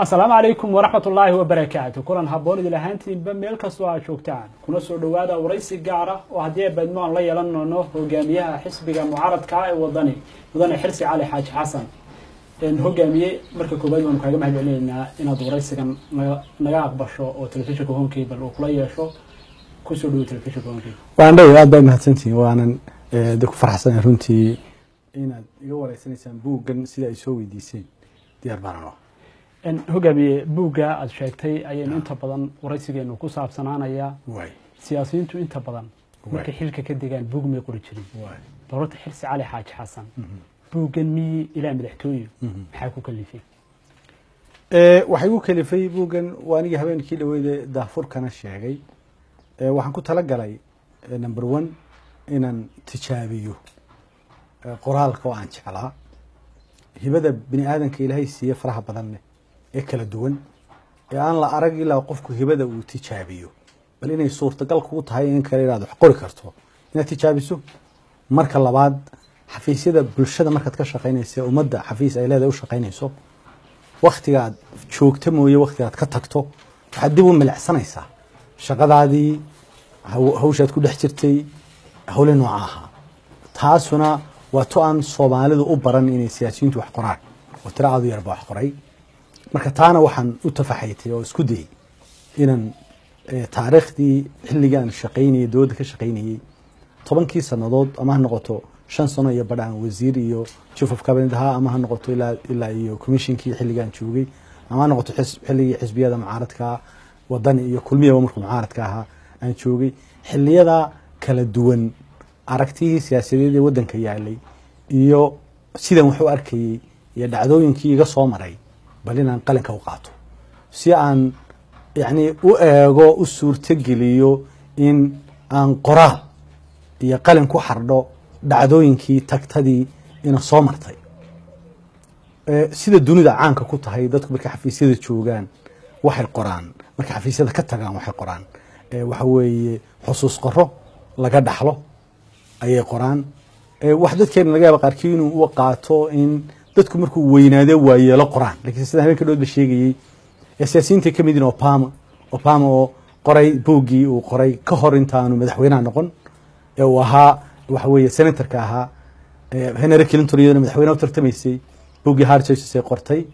Asalaamu calaykum waraxmat ullaahi wabarakaatu. Kulan habboon idil ahaantiinba meel kastoo aad joogtaan, kuna soo dhowaada waraysi gaar ah oo haddii baydmo aan la yeelan doono hogaamiyaha xisbiga mucaaradka ee Wadani, Mudane Xirsi Cali Xaaji Xasan. Hogaamiye, marka koowaad waanu kaaga mahad celinaynaa inaad waraysigan naga aqbasho oo telefishinka Horn Cable uu kula yeesho. Kusoo dhawo telefishinka Horn Cable. Waan dhow, aad baa mahadsantihiin, waanan de ku faraxsanahay runtii inaad iga wareysanaysaan buuggan sida ay soo weydiiseen. Diyaar baanan. Hogaamiye, buugga aada sheegtay ayaynu inta badan waraysigeenu ku saabsanaanayaa. Siyaasiyiintu inta badan markay xilka ka degaan buug may qori jirin. Bal horta Xirsi Cali Xaaji Xasan, buuggan miyi ilaa madaxtooye maxaa ku kalifay? Waxay igu kalifay buuggan waa anigii habeenkii dhaweyde daahfurkana sheegay. Waxaan ku talagalay, number one, inaan tijaabiyo qoraalka oo aan jeclaa, hibada bini aadanka Ilaahay siiye faraha badan leh ee kala duwan ee aan la arag ilaa qofku hibada uu tijaabiyo, bal inay suurtagal kugu tahay in kale inaad wax qori karto inaad tijaabiso. Marka labaad, xafiisyada bulshada markaad ka shaqaynaysa, ummadda xafiis ay leedahay u shaqaynayso, waktiga aad joogto mooye waktiga aad ka tagto waxaad dib u milicsanaysaa shaqadaadii, hawshaad ku dhex jirtay, hawle nooca ahaa. Taasuna waa to aan Soomaalidu u baran inay siyaasiyiintu wax qoraan, oo tiro aad u yarba wax qoray. Marka taana waxaan u tafaxaytay oo isku dayey inaan taariikhdii xilligii aan shaqaynayay, dowladda ka shaqaynayey, 10kii sannadood, ama ha noqoto 5 sano iyo badh aan wasiir iyo chief of cabinet ahaa, ama ha noqoto ilaa iyo commissionkii xilligaan joogay, ama ha noqoto xilligii xisbiyada mucaaradka Wadani iyo Kulmiyaba markuu mucaaradka ahaa aan joogay, xilliyada kala duwan aragtihii siyaasadeed ee waddanka yaalay iyo sidan wax u arkayey iyo dhacdooyinkii iga soo maray, bal inaan qalinka u qaato si aan yacni u eego, u suurtogeliyo in aan qoraal iyo qalin ku xardho dhacdooyinkii tagtadii ina soo martay. Sida dunida caanka ku tahay, dadku markay xafiisyada joogaan waxay qoraan, markay xafiisyada ka tagaan waxay qoraan. Waxa weeye xusuus qoro laga dhaxlo ayay qoraan. Wax dadkeena laga yaaba qaarkii inuu u qaato in dadku markuu weynaade waayeelo qoraan, lakiin sida habeenka dhoodba sheegayey ee siyaasiyiinta ka mid yihin Obama oo qoray buuggii uu qoray ka hor intaanu madaxweynaha noqon ee uu ahaa waxa weeye senatorka ahaa, Hillary Clinton iyadana madaxweynaha u tartamaysay buuggii Hard Choices ay qortay,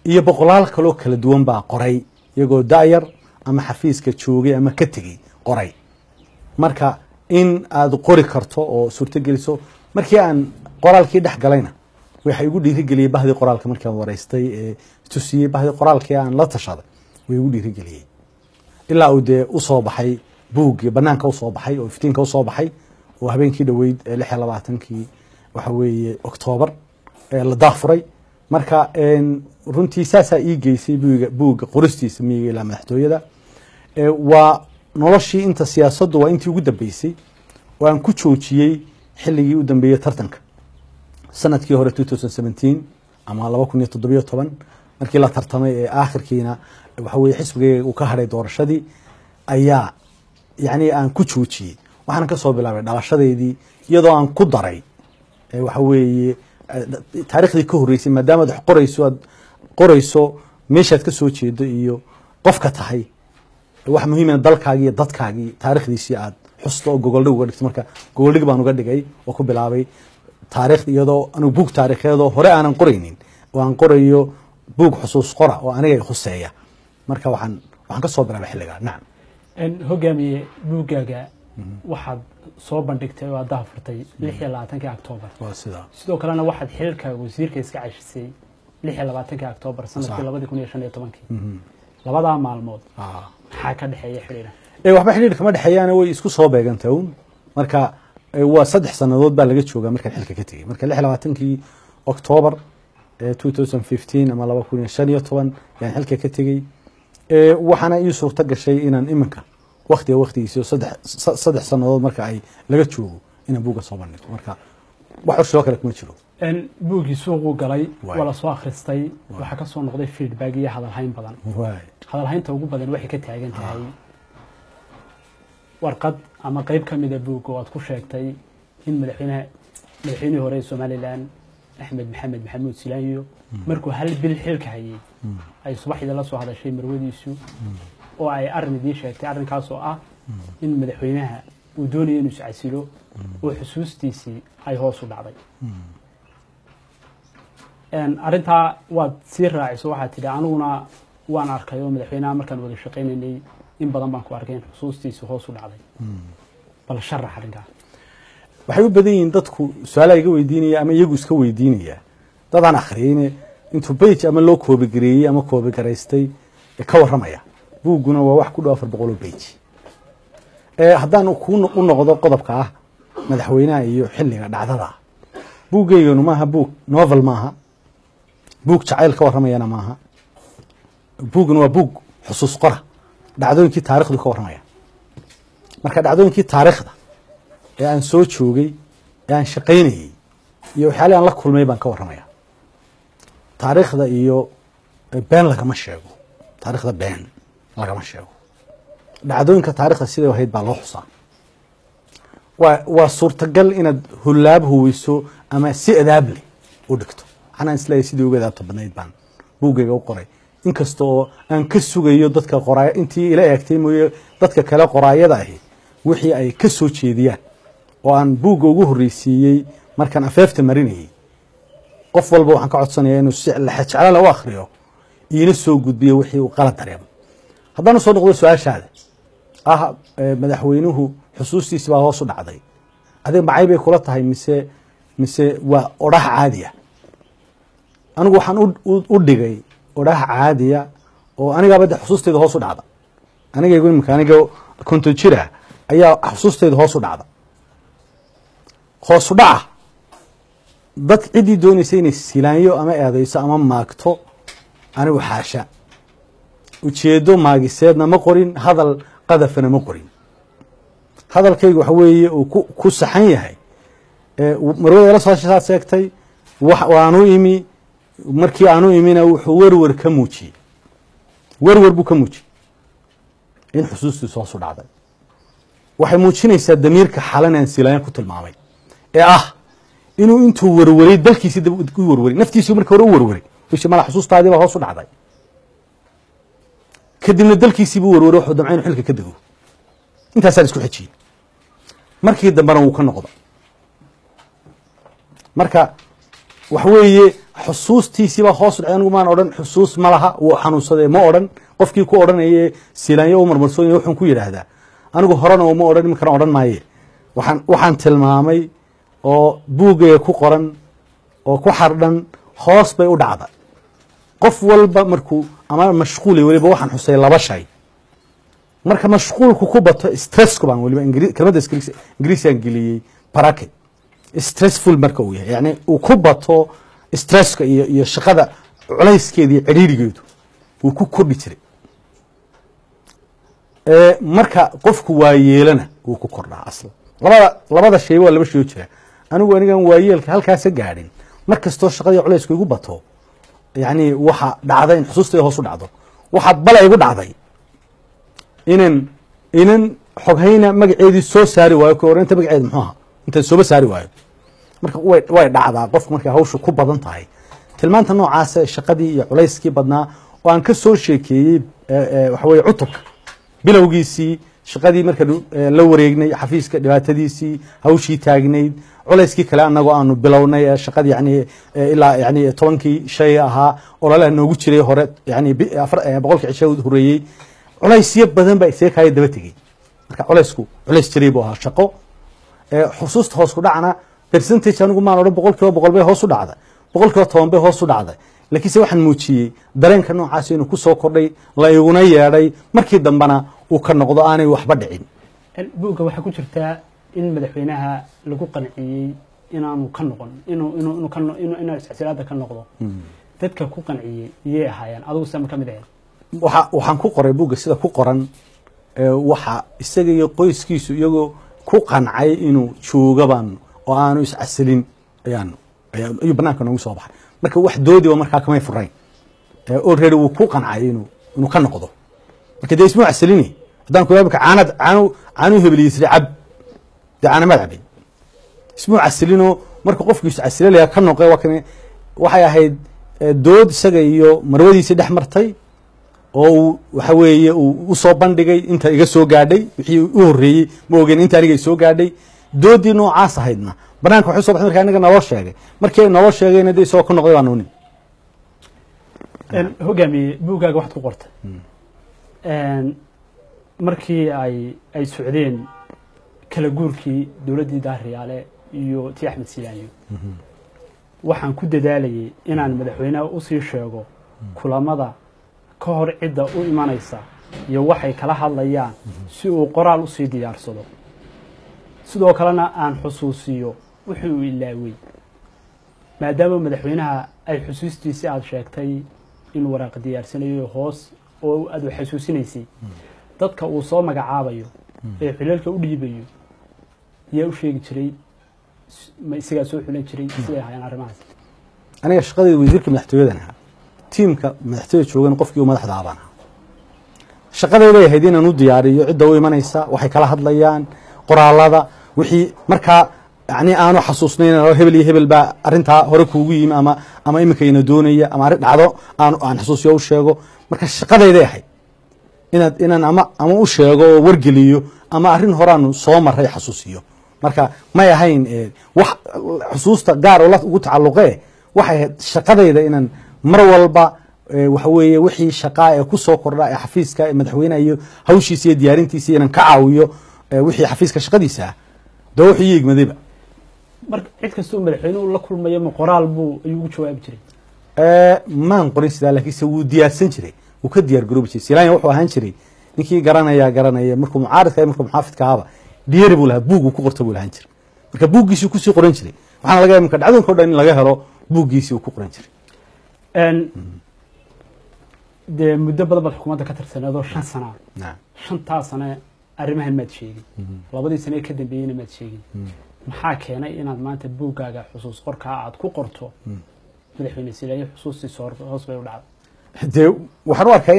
iyo boqolaal kaloo kala duwan baa qoray iyagoo da'yar ama xafiiska joogay ama ka tegey qoray. Marka in aad qori karto oo suurto geliso, markii aan qoraalkii dhex galayna waxay igu dhiirigeliyey bahdii qoraalka. Markaan waraystay ee tusiyey bahdii qoraalkii aan la tashaday, way igu dhiirigeliyey ilaa uu dee usoo baxay buuggii, banaanka usoo baxay oo iftiinka usoo baxay oo habeenkii dhoweyd ee 26kii waxa weeye Octoobar ee la daafuray. Marka runtii saasaa ii geysay buugga qoristiisa miyiga ilaa madaxtooyada. Waa noloshii inta siyaasaddu waa intii ugu dambeysay oo aan ku joojiyey xilligii u dambeeyey tartanka sanadkii hore 2017 ama 2017, markii la tartamay ee aakhirkiina waxa weye xisbigayga uu ka hadhay doorashadii ayaa yacni aan ku joojiyey. Waxaana ka soo bilaabay dhalashadeydii, iyadoo aan ku daray waxa weeye taariikhdii ka horreysay, maadaama aad wax qorayso, aad qorayso meeshaad ka soo jeedo iyo qofka tahay. Wax muhiimana dalkaagii iyo dadkaagii taarikhdiisii aad xusto oo gogoldhig uga dhigto. Marka gogoldhig baan uga dhigay oo ku bilaabay taarikh, iyadoo anugu buug taarikheedoo hore aanan qoraynin oo aan qorayo buug xusuus qora oo aniga i khuseeya. Marka waxaan ka soo bilaabay xilligaa, nacam. Hogaamiye, buuggaaga waxaad soo bandhigtay oo aad dahafurtay 26kii Octoobar. Waa sidaa. Sidoo kalena waxaad xilka wasiirka iska cashisay 26kii Octoobar sanadkii 2015kii. Labadaa maalmood maxaa ka dhexeeya xidhiidha? Waxba xidhiidh kama dhexeeyaana, way isku soo beegantay un. Marka waa 3 sannadood baa laga joogaa markaan xilka ka tegey. Marka 26kii Octoobar 2015 ama 2015 yaan xilka ka tegey. Waxaana ii suurto gashay inaan iminka waktiga waktigiisi 3 sannadood marka ay laga joogo inaan buugga soo bandhigo. Marka wax curshoo kale kuma jiro. Buuggii suuquu galay, waa la soo akhristay, waxaa ka soo noqday feedback iyo hadalhayn badan. Hadalhaynta ugu badan waxay ka taagan tahay warqad ama qeyb ka mida buugga oo aad ku sheegtay in madaxweynihii hore ee Somaliland, Axmed Maxamed Maxamuud Silaanyo, markuu hal bil xilka hayay Ay subaxdii la soo hadashay marwadiisu oo ay arrin idiin sheegtay, arrinkaas oo ah in madaxweynaha uu doonayo inuu iscasilo oo xusuustiisii ay hoos u dhacday. Arrintaa waad sii raaciso, waxaad tidhi aniguna waan arkay oo madaxweynaha markaan wada shaqaynaynay in badan baan ku arkay in xusuustiisii hoos u dhacday. Bal sharax arrinkaa. Waxay u badan yihiin dadku su-aalaha iga weydiinaya ama iyagu iska weydiinaya dadaan akhriyeyne intuu page ama loo koobigareeyey ama koobigaraystay ee ka warramaya. Buugguna waa wax ku dhow 400 oo page. Haddaan ku u noqdo qodobka ah madaxweynaha iyo xilliga dhacdada, buuggeyganu maaha buug novel, maaha buug jacayl ka warramayana maaha. Buugguna waa buug xusuus qora, dhacdooyinkii taarikhdu ka warramaya. Marka dhacdooyinkii taariikhda ee aan soo joogay ee aan shaqaynayey iyo waxyaalihii aan la kulmay baan ka warramaya. Taariikhda iyo been lagama sheego, taariikhda been lagama sheego. Dhacdooyinka taarikhda siday ahayd baa loo xusaa. Waa suurtagal inaad hullaab huwiso ama si adaab leh u dhigto. Waxaan isleeyahay sidii uga adaabta badnayd baan buuggayga u qoray, inkasta oo aan ka sugayo dadka qoraay intii ila eegtay mooye dadka kale qoraayada ahi wixii ay ka soo jeediyaan, oo aan buugga ugu horreysiiyey markaan afeefta marinayey. Qof walba waxaan ka codsanayaa inuu si jeclala u akhriyo iina soo gudbiyo wixii uu qalad dareemo. Haddaan usoo noqdo su-aashaada ah madaxweynuhu xusuustiisi baa hoos u dhacday, adiga macay bay kula tahay mise waa odhaah caadiya? Anigu waxaan u dhigay odhaah caadiya oo anigaaba de xusuusteyda hoos u dhacda. Anigaygu imika aniga 50 jira ayaa xusuusteyda hoos u dhacda. Hoos u dhaca dad ciddii doonaysa inay silaanyo ama eedeyso ama maagto, anigu xaasha ujeedo maagiseedna ma qorin, hadal qadafana ma qorin. Hadalkaygu waxa weeye uu ku saxan yahay marwada ila soo saad sheegtay waanu imi. Markii aanu imina wuxuu werwer ka muujiyey, werwer buu ka muujiyey in xusuustiisu hoos u dhacday. Waxay muujinaysaa damiirka xalan aan silaanya ku tilmaamay ee ah inuu intuu werweray dalkiisii dib u werweray, naftiisii markii hore u werweray, wishi mala xusuustaadii baa hoos u dhacday, kadibna dalkiisii buu werweray, wuxuu damcay inuu xilka ka dego. Intaasaan isku xejiyey, markii dambena wuu ka noqda. Marka waxa weeye xusuustiisii baa hoos u dhacday. Anigu maan odhan xusuus ma laha, wuu xanuunsaday ma odhan. Qofkii ku odhanaye silaanyo u marmarsoonaya wuxuun ku yidhaahdaa anigu horena uma odhan, iminkana odhan maaye. Waxaan tilmaamay oo buuggayga ku qoran oo ku xardhan hoos bay u dhacda qof walba markuu ama mashquulay. Weliba waxaan xusay laba shay: marka mashquulku ku bato, stressku baan weliba kelmadda ingiriisiaan geliyey bracket, stressful marka uu yahay, yani uu ku bato stresska iyo shaqada culayskeeda iyo cidhiirigeedu wuu ku kordhi jiray. Marka qofku waayeelana wuu ku kordhaa. Aslan labada shay waa laba shay oo jira. Anigan waayeelka halkaasa gaadhin, mar kastoo shaqadii culaysku igu bato, yani waxa dhacda in xusuustayda hoos u dhacdo. Waxaa bala igu dhacday inan xoghayna magaceedii soo saari waayo, ka hor inta magaceeda muxuu ahaa intaan sooba saari waayo. Marka way dhacdaa qofku markay hawshu ku badan tahay. Tilmaanta noocaasa shaqadii iyo culayskii badnaa oo aan ka soo sheekeeyey waxa weeye cutubka bilowgiisii, shaqadii marka la wareegnay xafiiska, dhibaatadiisii, hawshii taagnayd, culayskii kale annagoo aanu bilownay ee shaqadii, yani ilaa yani 10kii shay ahaa ololaha noogu jiray hore, yani 100kii cisho horeeyey, culaysyo badan baa isaga kaaya daba tegey. Marka culaysku culays jiray buu ahaa shaqo. Xusuusta hoos ku dhacna percentage anigu maan odhan 100% bay hoos u dhacday, 10% bay hoos u dhacday, laakiinse waxaan muujiyey dareenka noocaas inuu ku soo kordhay, la iguna yeedhay, markii dambena uu ka noqdo aanay waxba dhicin. Buugga waxaa ku jirtaa in madaxweynaha lagu qanciyey inaanu ka noqon, inuu ka inuu iscasilaada ka noqdo. Dadka ku qanciyey iyay ahaayeen? Adigu sama ka mid ahayd? Waxaan ku qoray buugga sida ku qoran, waxa isaga iyo qoyskiisu iyagoo ku qancay inuu joogabaan oo aanu iscasilin ayuu banaanka noogu soo baxay. Marka wax doodiba markaa kamay furayn, already wuu ku qancay inuu ka noqdo. Marka dee ismuu casilini. Haddaan ku imika caanad caanu caanuu hebeliyisray cab, dee caanamaad cabay, ismuu casilinoo. Marka qofku iscasilalayaa ka noqe waa kan waxay ahayd Dood isaga iyo marwadiisii dhex martay oo uu waxa weeye uu u soo bandhigay inta iga soo gaadhay, wixii u horreeyey ma ogeyn, inta aniga soo gaadhay doodii noocaas ahaydna banaanka waxay soo baxday marka aniga naloo sheegay. Markii naloo sheegayna dee isagoo ka noqday baan nuunin. Hogaamiye, buuggaaga waxaad ku qortay markii ay socdeen kala guurkii dowladdii Daahir Riyaale iyo tii Axmed Silaanyo, waxaan ku dadaalayay inaan madaxweynaha usii sheego kulamada ka hor cidda u imanaysa iyo waxay kala hadlayaan si uu qoraal usii diyaarsado, sidoo kalena aan xusuusiyo wixii uu ilaawey, maadaama madaxweynaha ay xusuustiisii aada sheegtay inuu waraaq diyaarsanayo hoos oo aad xasuusinaysay. Dadka uu soo magacaabayo ee xilalka u dhiibayo yaa u sheegi jiray? Ma isagaa soo xulan jiray? Siday ahaayeen arrimahaas? Aniga shaqadayda wasiirka madaxtooyadan ahaa, tiimka madaxtooyada joogan qofkii u madaxda abaan ahaa. Shaqadayday ahayd inaan u diyaariyo cidda u imanaysa, waxay kala hadlayaan, qoraalada, wixii markaa yani aanu xasuusnayn hebel iyo hebel baa arrintaa hore kuugu yimi ama iminka ina doonaya ama arrin dhacdo aan xasuusiyo u sheego. Marka shaqadayday ahayd inaan ama u sheego oo wargeliyo ama arrin horaanu soo maray xasuusiyo. Marka may ahayn wax xusuusta gaar oo la ugu tacalluqee, waxay ahayd shaqadayda inaan mar walba waxa weeye wixii shaqaa ee ku soo kordha ee xafiiska ee madaxweynaha iyo hawshiisa iyo diyaarintiisa inaan ka caawiyo, wixii xafiiska shaqadiisa ah dee wuxuu ii igmadayba. Marka cid kastoo madaxweynuhu la kulmayo ma qoraal buu ayuu ugu jawaabi jiray? Maan qorin sidaa, laakiinse wuu diyaarsan jiray, wuu ka diyaar garoobi jiray. Silaanya wuxuu ahaan jiray ninkii garanaya garanaya, markuu mucaaridka iyo markuu muxaafidka ahaaba diyaari buu lahaa, buug uu ku qorta buu lahaan jiray. Marka buuggiisii kusii qoran jiray, waxaana laga yaaba marka dhacdooyinka o dhan in laga helo buuggiisii uu ku qoran jiray. Dee muddo badan baad xukuumadda ka tirsaneedoo 5 sana. 5-taa sane arrimahan maad sheegin, 2-dii sane ee ka dambeeyeyna maad sheegin. Maxaa keenay inaad maanta buuggaaga xusuus qorkaa aad ku qorto madaxweyne Silaanyo xusuustiisa hoos bay u dhacday? Dee waxaan u arkaa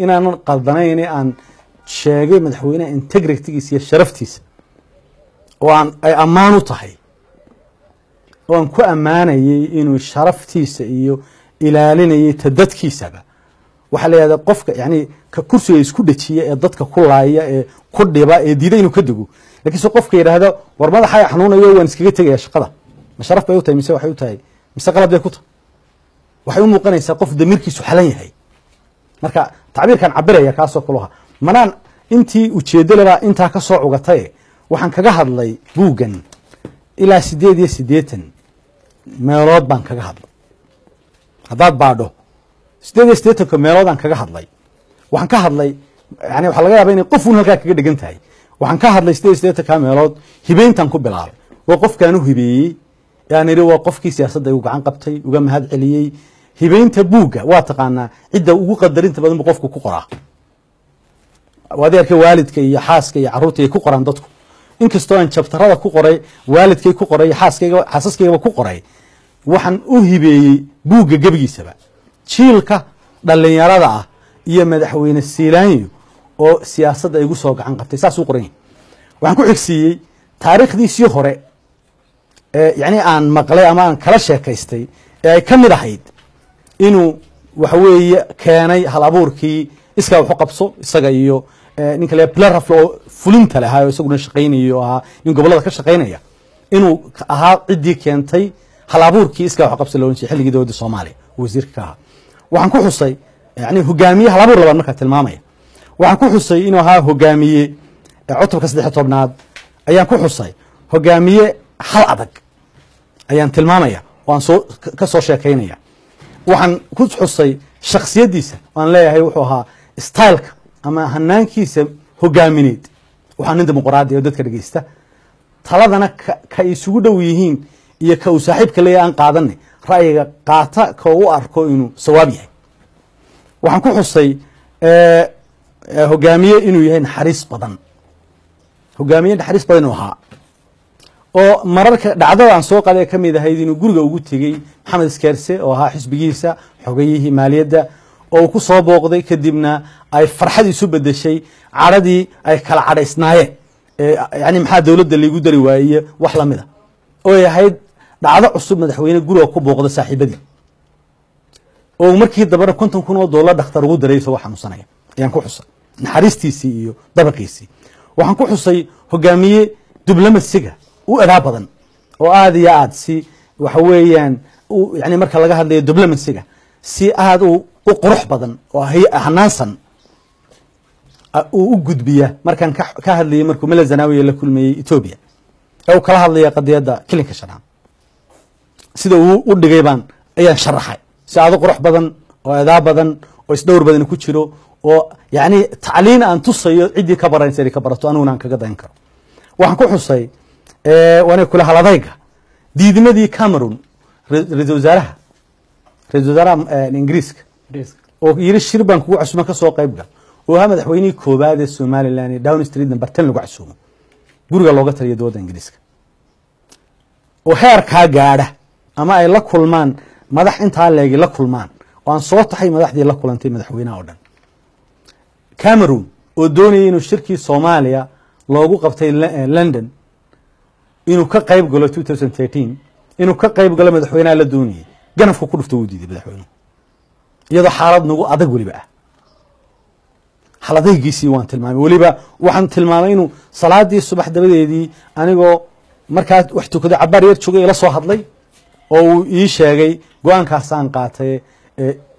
inaanan qaldanayn aan sheegay madaxweynaha integritygiisa iyo sharaftiisa oo aan ay ammaan u tahay oo aan ku ammaanayay inuu sharaftiisa iyo ilaalinayay ta dadkiisaba. Waxaa la yihahdaa qofka yani ka kursiga isku dhejiya ee dadka ku laaya ee ku dhiba ee diida inuu ka dego, lakiin se qofka yidhaahda war madaxaa xanuunayo waan iskaga tegaya shaqada, ma sharaf bay u tahay mise waxay u tahay mise qalad bay ku tahay? Waxay u muuqanaysaa qof damiirkiisu xalan yahay. Marka tacbiirkan cabiraya kaasoo kale ahaa, manaan intii ujeedo lebaa intaa ka soo cugataye. Waxaan kaga hadlay buuggan ilaa 88 meelood baan kaga hadlay. Haddaad baadho 88-ka meelood aan kaga hadlay, waxaan ka hadlay yani waxaa laga yaaba inay qof un halkaa kaga dhegan tahay. Waxaan ka hadlay 88-ka meelood. Hibeyntan ku bilaabay waa qofkaan u hibeeyey aan idhi waa qofkii siyaasadda igu gacan qabtay, uga mahad celiyey. Hibeynta buugga waa taqaanaa, cidda ugu qadarinta badan buu qofku ku qoraa. Waad arkay waalidka iyo xaaska iyo carruurta ay ku qoraan dadku. Inkastoo aan chapterada ku qoray waalidkay ku qoray, xaaskayga, xaasaskaygaba ku qoray, waxaan u hibeeyey buugga gebigiisaba jiilka dhallinyarada ah iyo madaxweyne Siilaanyo oo siyaasadda igu soo gacan qabtay. Saasuu qoran yahay. Waxaan ku xigsiiyey taariikhdiisii hore ee yacni aan maqlay ama aan kala sheekaystay ee ay ka mid ahayd inuu waxa weeye keenay hal abuurkii iskaa waxu qabso, isaga iyo ninka le Pleraflo oo fulinta lahaa oo isaguna shaqaynayo oo ahaa nin gobollada ka shaqaynaya, inuu ahaa ciddii keentay hal abuurkii iskaa waxu qabso loohan jiray xilligii dowladda Soomaaliya uu wasiirka ka ahaa. Waxaan ku xusay yani hogaamiye hal abuur labaad markaa tilmaamaya. Waxaan ku xusay inuu ahaa hogaamiye cutubka 13aad ayaan ku xusay. Hogaamiye hal adag ayaan tilmaamaya oo aan soo ka soo sheekaynaya. Waxaan ku xusay shaksiyaddiisa aan leeyahay wuxuu ahaa styleka ama hanaankiisa hogaamineed waxaa nin dimuqraadi oo dadka dhegeysta, taladana ka isugu dhow yihiin iyo ka uu saaxiibka leeyahay aan qaadanay ra'yiga qaata ka u arko inuu sawaab yahay. Waxaan ku xusay hogaamiye inuu yahay naxariis badan, hogaamiye naxariis badan inuu ahaa oo mararka dhacdada aan soo qaaday ka mid ahayd inuu guriga ugu tegey Maxamed Iskeerse oo ahaa xisbigiisa xogayihii maaliyadda oo uu ku soo booqday, kadibna ay farxad isu bedeshay cadhadii ay kala cadhaysnaayeen yani maxaa dowladda laigu dari waayey wax lamid a oo ay ahayd dhacdo cusub madaxweyne guriga ku booqda saaxiibadii. Oo markii dambena $50,000 dhakhtar ugu diray isagoo xanuunsanaya ayaan ku xusay, naxariistiisii iyo dabaqiisii. Waxaan ku xusay hogaamiye diblomaasiga u adaa badan oo aada iyo aad si waxa weeyaan yani marka laga hadlayo diblomaasiga si aada u qurux badan oo hanaansan uu u gudbiya. Markaan ka hadlayay markuu Mele Zanawiya la kulmayey Etoobiya ee uu kala hadlaya qadiyadda Kilinka Shanaad, sida uu u dhigay baan ayaan sharaxay si aada u qurux badan oo edaa badan oo isdhowr badan ku jiro, oo yacni tacliin aan tusayo ciddii ka baranaysa inay ka barato, aniguna aan kaga dayan karo. Waxaan ku xusay waana kula haladayga diidmadii Cameron, ra-iisul wasaaraha Ingiriiska oo yiri shir baan kugu casuuma, ka soo qayb gal, oo ahaa madaxweynihii koobaad ee Somaliland ee Downing Street number 10 lagu casuumo, guriga looga taliya dowladda Ingiriiska, oo heerkaa gaadha ama ay la kulmaan madax intaa leegi la kulmaan, oo aan soo taxay madaxdii la kulantay madaxweynaha oo dhan. Cameroon oo doonayay inuu shirkii Soomaaliya loogu qabtay London inuu ka qayb galo 2013, inuu ka qayb galo madaxweynaha la doonayay, ganafku ku dhufto, wuu diiday madaxweynuhu, iyadoo xaalad nagu adag weliba ah. Haladaygiisii waan tilmaamay. Weliba waxaan tilmaamay inuu salaadii subax dabadeedii anigoo markaa wax tukaday cabaar yar joogay ila soo hadlay oo uu ii sheegay go-aankaasaan qaatay,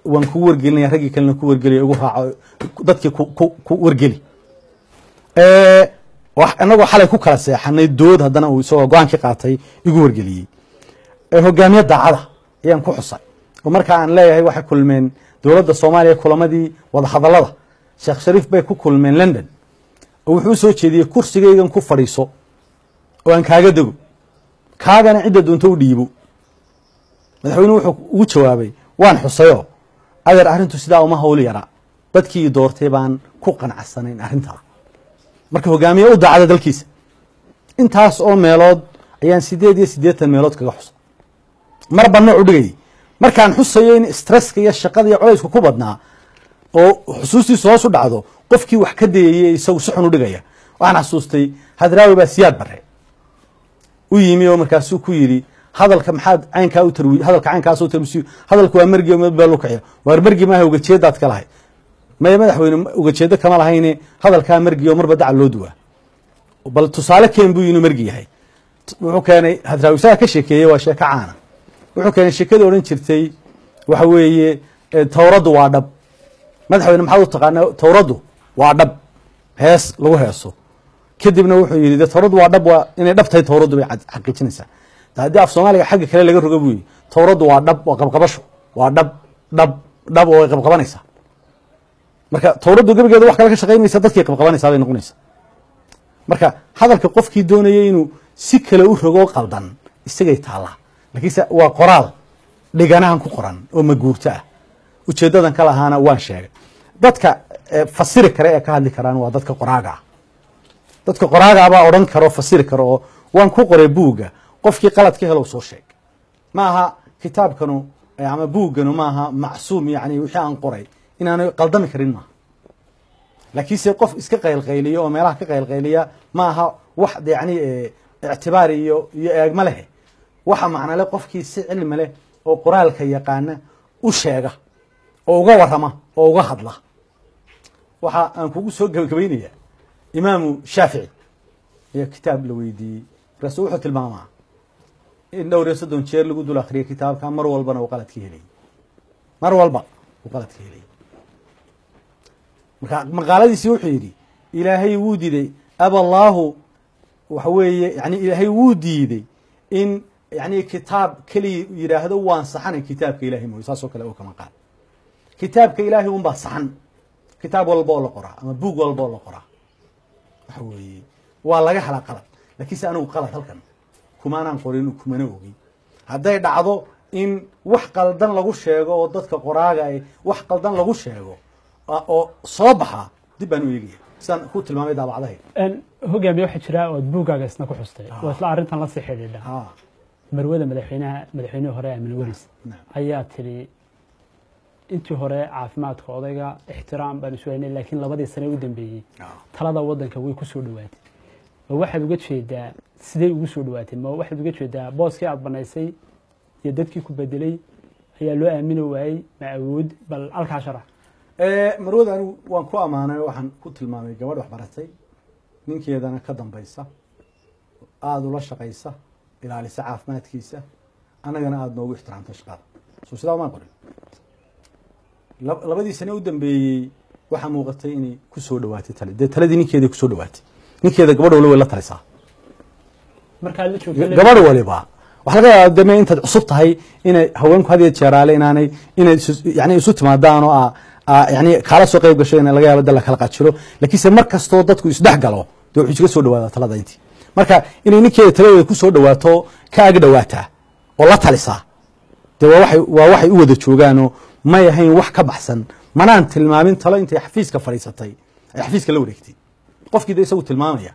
waan kugu wargelinaya, raggii kalena ku wargeliya, igu raaco, dadkii ku wargeli. Inagoo xalay ku kala seexanay dood, haddana uu isagoo go-aankii qaatay igu wargeliyey. Hogaamiye daacada ayaan ku xusay, oo marka aan leeyahay waxay kulmeen dowladda Soomaaliya kulamadii wadahadallada Sheekh Shariif bay ku kulmeen London, oo wuxuu usoo jeediyey kursigaygan ku fadhiiso oo aan kaaga dego, kaagana cidda doonto u dhiibo. Madaxweynuhu wuxuu ugu jawaabay, waan xusayoo adeer, arrintu sidaa uma hawl yara, dadkii doortay baan ku qanacsanayn arrintaa. Marka hogaamiye u daacada dalkiisa intaas oo meelood ayaan 88 meelood kaga xusay, marba nooc u dhigayay. Markaan xusayo in stresska iyo shaqada iyo culaysku ku badnaa oo xusuustiisu hoos u dhacdo, qofkii wax ka dayayey isagu si xun u dhigaya. Waxaan xasuustay Hadraawi baa Siyaad Barre u yimi oo markaasuu ku yidhi hadalka maxaad caynkaa u tarwi, hadalka caynkaas u tarwisiyo, hadalku waa margi baa loo kiciya. Waar margi maaha, ugajeedaad ka lahayd. Maya madaxweyne, ugajeedo kama lahayne, hadalkaa margi oo marba dacal loo duwaa. Bal tusaale keen buu inuu margi yahay. Wuxuu keenay Hadraawi, isagaa ka sheekeeyey, waa sheeko caana. Wuxuu keenay sheekadii odhan jirtay waxa weeye towraddu waa dhab. Madaxweyne, maxaad u taqaanaa towraddu waa dhab? Hees lagu heeso. Kadibna wuxuu yidhi de towraddu waa dhab, waa inay dhab tahay towraddu bay xaqiijinaysaa. Haddii af Soomaaliga xagga kale laga rogo buu yidhi, towraddu waa dhab, waa qabqabasho, waa dhab dhab dhab oo way qabqabanaysaa. Marka towraddu gebigeeda wax kale ka shaqaynaysa, dadkay qabqabanaysaa bay noqonaysaa. Marka hadalka qofkii doonayay inuu si kale u rogo qaldan isagay taallaa, laakiinse waa qoraal dhiganahan ku qoran oo maguurto ah. Ujeeddadan ka lahaana waan sheegay. Dadka fasiri kara ee ka hadli karaan waa dadka qoraaga ah. Dadka qoraagaa baa odhan karo, fasiri karo, oo waan ku qoray buugga. Qofkii qalad ka helow soo sheeg. Ma aha kitaabkanu ama buugganu maaha macsuum, yani wixii aan qoray inaanu qaldami karin maaha, laakiinse qof iska qaylqayliya oo meelaha ka qaylqayliya ma aha wax yani ictibaar iyo eegma lehe. Waxa macnale qofkii si cilmi leh oo qoraalka yaqaana u sheega oo uga warrama oo uga hadla. Waxa aan kugu soo gabagabaynaya Imaamu Shaafici ayaa kitaab la weydiiyey, markaasu wuxuu tilmaamaa in dhowr iyo soddon jeer lagu dul akriyay kitaabka, mar walbana uu qalad ka helayay, mar walba uu qalad ka helayay. Marka maqaaladiisii wuxuu yidhi Ilaahay wuu diiday, aballaahu waxa weeye yani Ilaahay wuu diiday in yani kitaab keliya yidhaahdo waan saxanay, kitaabka Ilahay mooye. Saas oo kale oo kama qaad kitaabka Ilaahay un baa saxan. Kitaab walba oo la qoraa ama buug walba oo la qoraa waxa weeye waa laga helaa qalad, laakiinse anigu qalad halkan kumaanaan qorin, kumana ogi. Hadday dhacdo in wax qaldan lagu sheego oo dadka qoraaga ay wax qaldan lagu sheego oo soo baxa, dib baan u eegaya sidaan ku tilmaamay daabacdahay. Hogaamiye, waxaa jira ood buuggaaga isna ku xustay oo isla arrintan lasii xidhiidha. Marwada madaxweynaha, madaxweynihii hore Aamin Waris ayaa tiri intii hore caafimaadka odayga ixtiraam baan isu haynay, laakiin labadii sane u dambeeyey talada waddanka way ku soo dhawaatay. Ma waxaad uga jeedaa sidee ugu soo dhawaatay? Ma waxaad uga jeedaa booskii aad banaysay iyo dadkii ku bedelay Ayaa loo aamini waayey ma awood? Bal halkaa sharax. Marwada anigu waan ku ammaanay, waxaan ku tilmaamay gabadh wax baratay, ninkeedana ka dambaysa, aada ula shaqaysa, ilaalisa caafimaadkiisa, annagana aada noogu ixtiraamta shaqada. Soo sidaa maan qorin? 2dii sane u dambeeyey waxaa muuqatay inay ku soo dhawaatay tale, dee taladii ninkeeday kusoo dhawaatay. Ninkeeda gabadh waliba way la talisaa. Markaad la joogto Gabadh waliba waxaa laga yaabaa deme intaad cusub tahay inay haweenku had iyo jeeraale inaanay inay yani isu timaadaan oo yani kaala soo qayb gasho, in laga yaabo de la kala qajiro, laakiinse mar kastoo dadku isdhex galo dee wuxuu isaga soo dhawaadaa talada intii. Marka inay ninkeeda taladeeda ku soo dhawaato, ka ag dhawaataa oo la talisaa, dee waa waxay u wada joogaanoo may ahayn wax ka baxsan. Manaan tilmaamin talo intay xafiiska fadhiisatay ay xafiiska la wareegtay. Qofkii de isagu tilmaamaya,